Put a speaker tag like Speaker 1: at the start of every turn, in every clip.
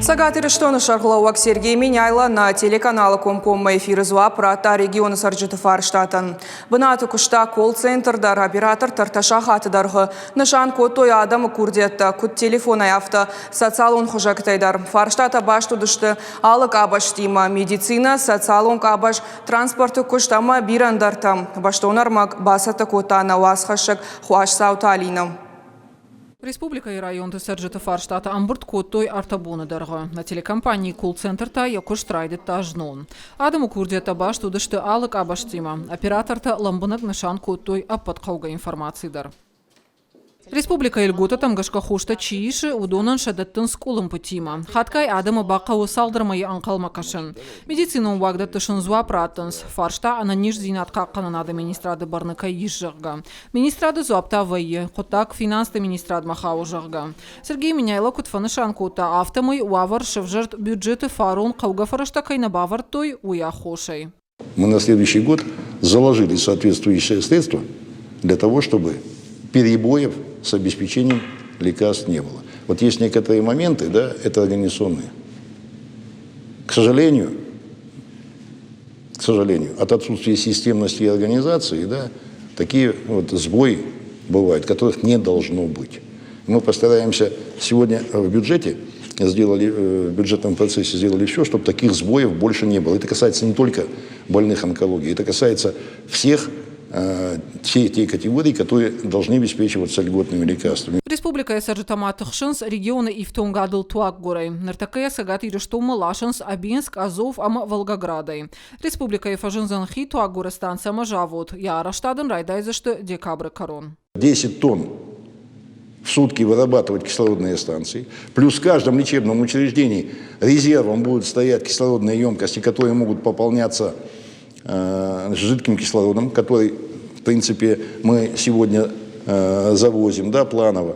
Speaker 1: Цӕгат Ирыстоны сӕргълӕууӕг Сергей Меняйло нӕ телеканалы комкоммӕ эфиры дзуапп радта регионы цӕрджыты фарстатӕн. Бынаты куыста колл-центр дӕр, оператортӕ ӕртӕ сахаты дӕргъы нысан кодтой адӕмы курдиӕттӕ куыд телефонӕй, афтӕ социалон хуызӕгтӕй дӕр. Фарстатӕ баст уыдысты алы къабӕзтимӕ – медицинӕ, социалон къабаз, транспорты куыст ӕмӕ бирӕ ӕндӕртӕ. Бӕстон ӕрмӕг бацӕттӕ кодта нӕ уацхӕссӕг Хуасдзауты Алинӕ.
Speaker 2: Республикӕйы районты цӕрджыты фарстатӕ ӕмбырд кодтой ӕртӕ боны дӕргъы. Нӕ телекомпанийы колл-центр та йӕ куыст райдыдта знон. Адӕмы курдиӕттӕ баст уыдысты алы къабӕзтимӕ. Оператортӕ лӕмбынӕг нысан кодтой ӕппӕт хъӕугӕ информаци дӕр. Республикӕйы льготӕтӕм гӕсгӕ хостӕ чи исы, уыдонӕн сӕ дӕттынц къуылымпытимӕ. Хатгай адӕмы бахъӕуы цалдӕр мӕйы ӕнхъӕлмӕ кӕсын. Медицинон уагдӕтты сын дзуапп раттынц, фарста ӕнӕниздзинад хъахъхъӕнынады министрады бӕрны кӕй ис, зӕгъгӕ. Министрады дзуапп та вӕййы, хъуыддаг финансты министрадмӕ хауы, зӕгъгӕ. Сергей Меняйло куыд фӕнысан кодта, афтӕмӕй уавӕр сӕвзӕрд бюджеты фарон хъӕугӕ фӕрӕзтӕ кӕй нӕ бавӕрдтой, уый аххосӕй.
Speaker 3: Мы на следующий год заложили соответствующие средства для того, чтобы перебоев с обеспечением лекарств не было. Вот есть некоторые моменты, да, это организационные. К сожалению, от отсутствия системности и организации, да, такие вот сбои бывают, которых не должно быть. Мы постараемся сегодня в бюджете сделали, в бюджетном процессе сделали все, чтобы таких сбоев больше не было. Это касается не только больных онкологией, это касается всех все те категории, которые должны обеспечиваться льготными лекарствами.
Speaker 2: Республикӕйы цӕрджытӕ ма тыхсынц регионы ифтонгадыл туаггуырӕй. Ныртӕккӕ Цӕгат Ирыстонмӕ ласынц Абинск, Азов ӕмӕ Волгоградӕй. Республикӕйы фӕзындзӕн хи туаггуыры станцӕ ӕмӕ завод. Йӕ арӕзтад ын райдайдзысты декабры кӕрон.
Speaker 3: 10 тонн в сутки вырабатывать кислородные станции. Плюс в каждом лечебном учреждении резервом будут стоять кислородные емкости, которые могут пополняться жидким кислородом, который, в принципе, мы сегодня завозим, да, планово.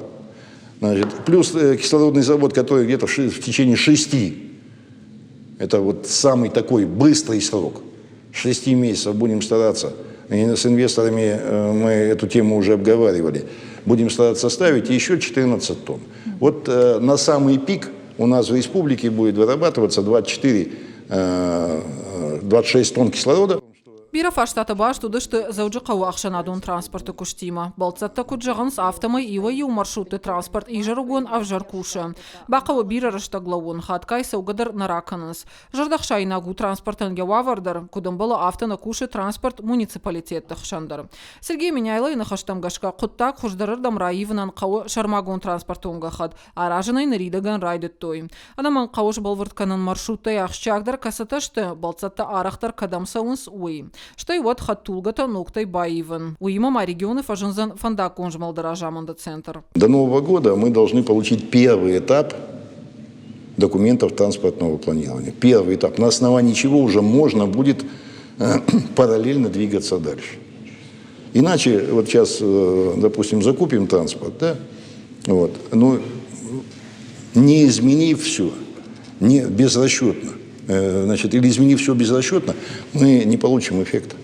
Speaker 3: Значит, плюс кислородный завод, который где-то в течение 6, это вот самый такой быстрый срок, 6 месяцев будем стараться, и с инвесторами мы эту тему уже обговаривали, будем стараться ставить еще 14 тонн. Вот на самый пик у нас в республике будет вырабатываться 24, 26 тонн кислорода.
Speaker 2: Бирӕ фарстатӕ баст уыдысты Дзӕуджыхъӕуы ӕхсӕнадон транспорты куыстимӕ. Бӕлццӕттӕ куыд зӕгъынц, афтӕмӕй иуӕй-иу маршрутты транспорт изӕрыгон ӕвзӕр кусы. Бахъӕуы бирӕ рӕстӕг лӕууын, хатгай цӕугӕ дӕр нӕ ракӕнынц. Зӕрдӕхсаинаг у транспортӕн йӕ уавӕр дӕр, куыд ӕмбӕлы, афтӕ нӕ кусы транспорт муниципалитетты хсӕн дӕр. Сергей Меняйлойы ныхӕстӕм гӕсгӕ, хъуыддаг хуыздӕрырдӕм раивынӕн хъӕуы сӕрмагонд транспортон гӕххӕтт, аразын ӕй ныридӕгӕн райдыдтой. Ӕнӕмӕнг хъӕуы сбӕлвырд кӕнын маршруттӕй ахсджиагдӕр кӕцытӕ сты, бӕлццӕттӕ арӕхдӕр кӕдӕм цӕуынц, уый. Стӕй уӕд хӕдтулгӕтӕ ногтӕй баивын. Уыимӕ ма регионы фӕзындзӕн фӕндаггон змӕлды разамынды центр.
Speaker 3: До Нового года мы должны получить первый этап документов транспортного планирования. Первый этап, на основании чего уже можно будет параллельно двигаться дальше. Иначе, вот сейчас, допустим, закупим транспорт, да, вот, но не изменив все, не безрасчетно, значит, или изменив все безрасчетно, мы не получим эффекта.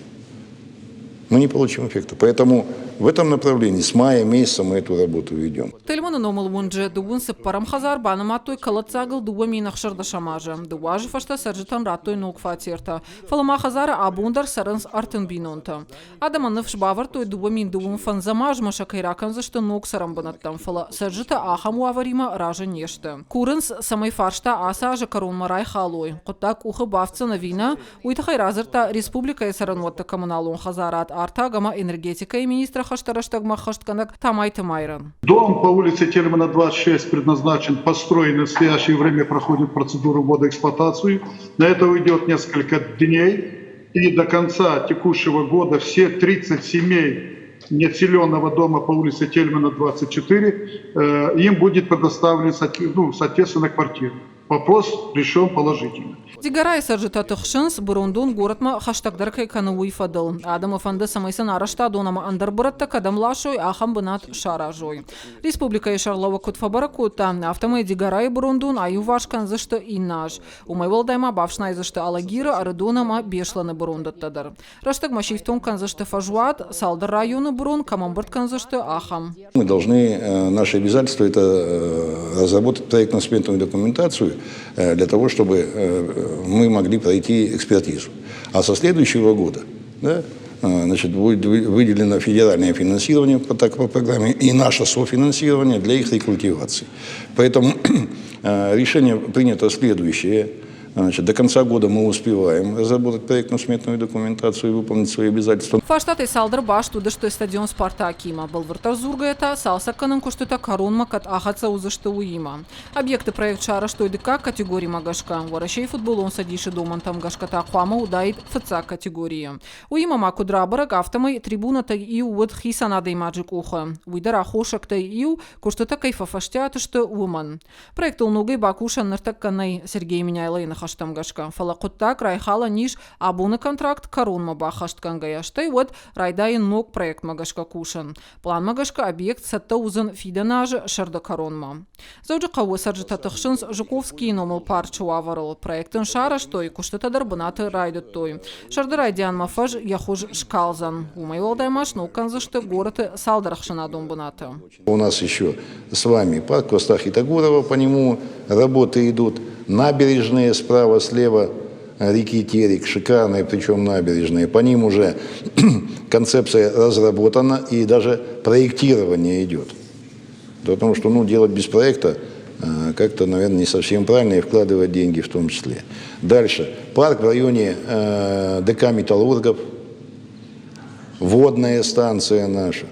Speaker 3: Мы не получим эффекта. Поэтому в этом направлении с мая месяца мы эту работу ведем.
Speaker 2: Тельманы номыл уынджы дыууын цыппӕрӕм хӕдзар банымадтой кӕлӕддзагыл 2016 азы. 2 азы фӕстӕ цӕрджытӕн радтой ног фатертӕ. Фӕлӕ ма хӕдзары абон дӕр цӕрынц 30 бинонтӕ. Адӕмӕн ныфс бавӕрдтой 2025 азмӕ сӕ кӕй ракӕндзысты ног цӕрӕнбынӕттӕм, фӕлӕ цӕрджытӕ ахӕм уавӕримӕ разы не сты. Курынц, цӕмӕй фарста ацы азы кӕронмӕ райхалой. Хъуыддаг къухы бафтдзӕн ӕви нӕ, уый тыххӕй радзырдта республикӕйы цӕрӕнуӕтты коммуналон хӕдзарад, артаг ӕмӕ энергетикӕйы министры хӕстӕ рӕстӕгмӕ ӕххӕстгӕнӕг Тамайты Майрӕн.
Speaker 4: Дом по улице Тельмана, 26 предназначен, построен, в настоящее время проходит процедуру ввода в эксплуатацию. На это уйдет несколько дней. И до конца текущего года все 30 семей неотселенного дома по улице Тельмана, 24, им будет предоставлен, ну, соответственно, квартира. Вопрос решен положительно.
Speaker 2: Дигорайы цӕрджытӕ тыхсынц, бырондон горӕтмӕ хӕстӕгдӕр кӕй кӕны, уый фӕдыл. Адӕмы фӕнды, цӕмӕй сын арӕзтадон ӕмӕ ӕндӕр бырӕттӕ кӕдӕм ласой, ахӕм бынат саразой. Республикӕйы сӕргълӕууӕг куыд фӕбӕрӕг кодта, афтӕмӕй Дигорайы бырондон аиуварс кӕндзысты иннӕ аз. Уымӕй уӕлдай ма бафснайдзысты Алагиры, Ӕрыдон ӕмӕ Беслӕны бырондӕттӕ дӕр. Рӕстӕгмӕ сифтонг кӕндзысты фӕзуат, цалдӕр районы бырон кӕм ӕмбырд кӕндзысты, ахӕм.
Speaker 3: Мы должны, наше обязательство – это разработать проектно-сметную документацию. для того, чтобы мы могли пройти экспертизу. А со следующего года, да, значит, будет выделено федеральное финансирование по такой программе и наше софинансирование для их рекультивации. Поэтому решение принято следующее. Значит, до конца года мы успеваем разработать проектно-сметную документацию и выполнить свои обязательства.
Speaker 2: Фарстатӕй цалдӕр баст уыдысты стадион «Спартак»-имӕ. Бӕлвырддӕр дзургӕйӕ та, цалцӕггӕнӕн куыстытӕ кӕронмӕ кӕд ахӕццӕ уыдзысты, уыимӕ. Объекты проект сарӕзтой дыккаг категоримӕ гӕсгӕ. Уӕрӕсейы футболон цӕдисы домӕнтӕм гӕсгӕ та хъуамӕ уыдаид фыццаг категорийы. Уыимӕ ма куыд рабӕрӕг, афтӕмӕй трибунӕтӕй иу уыд хицӕн адӕймаджы къухы. Уый дӕр аххосӕгтӕй иу, куыстытӕ кӕй фӕфӕстиат сты, уымӕн. Проектыл ногӕй бакусӕн ныртӕккӕ нӕй, Сергей Меняйлойы ныхӕстӕм гӕсгӕ, фӕлӕ хъуыддаг райхалӕн ис абоны контракт кӕронмӕ баххӕстгӕнгӕйӕ, стӕй уӕд райдайын ног проектмӕ гӕсгӕ кусын. Пъланмӕ гӕсгӕ объект цӕттӕ уыдзӕн фидӕны азы сӕрды кӕронмӕ. Дзӕуджыхъӕуы цӕрджытӕ тыхсынц Жуковскийы номыл парчы уавӕрыл. Проект ын сарӕзтой, куыстытӕ дӕр бынаты райдыдтой. Сӕрды райдианмӕ фӕз йӕ хуыз скалдзӕн. Уымӕй уӕлдай ма сног кӕндзысты горӕты цалдӕр ӕхсӕнадон бынаты.
Speaker 3: У нас еще с вами парк Костахи Тагурова, по нему работы идут. Набережные справа, слева реки Терек, шикарные причем набережные. По ним уже концепция разработана и даже проектирование идет. Потому что, ну, делать без проекта как-то, наверное, не совсем правильно и вкладывать деньги в том числе. Дальше. Парк в районе ДК «Металлургов», водная станция наша.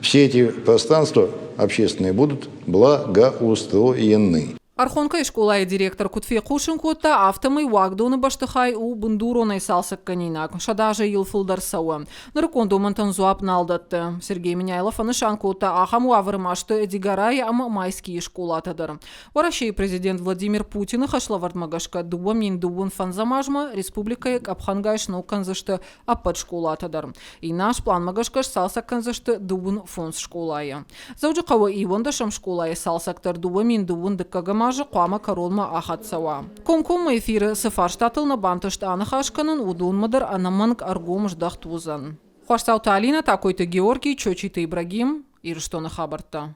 Speaker 3: Все эти пространства общественные будут благоустроены.
Speaker 2: Архонкӕйы скъолайы директор куыд фехъусын кодта, афтӕмӕй уагдоны бӕстыхай у бындуронӕй цалцӕггӕнинаг. 100 азӕй йыл фылдӕр цӕуы. Нырыккон домӕнтӕн дзуапп нал дӕтты. Сергей Меняйло фӕнысан кодта, ахӕм уавӕры ма сты Дигорайы ӕмӕ Майскийы скъолатӕ дӕр. Уӕрӕсейы президент Владимир Путины хӕслӕвӕрдмӕ гӕсгӕ 2025 азмӕ республикӕйы къӕпхӕнгай сног кӕндзысты ӕппӕт скъолатӕ дӕр. Иннӕ аз пъланмӕ гӕсгӕ сцалцӕг кӕндзысты 35 скъолайы. Дзӕуджыхъӕуы 11-ӕм скъолайы цалцӕг дӕр 2022 азы хъуамӕ кӕронмӕ ахӕццӕ уа. Комкоммӕ эфиры цы фарстатыл нӕ бантыст аныхас кӕнын, уыдонмӕ дӕр ӕнӕмӕнг ӕргом здӕхт уыдзӕн. Хуасдзауты Алинӕ, Такойты Георгий, Чочиты Ибрагим, Ирыстоны хабӕрттӕ.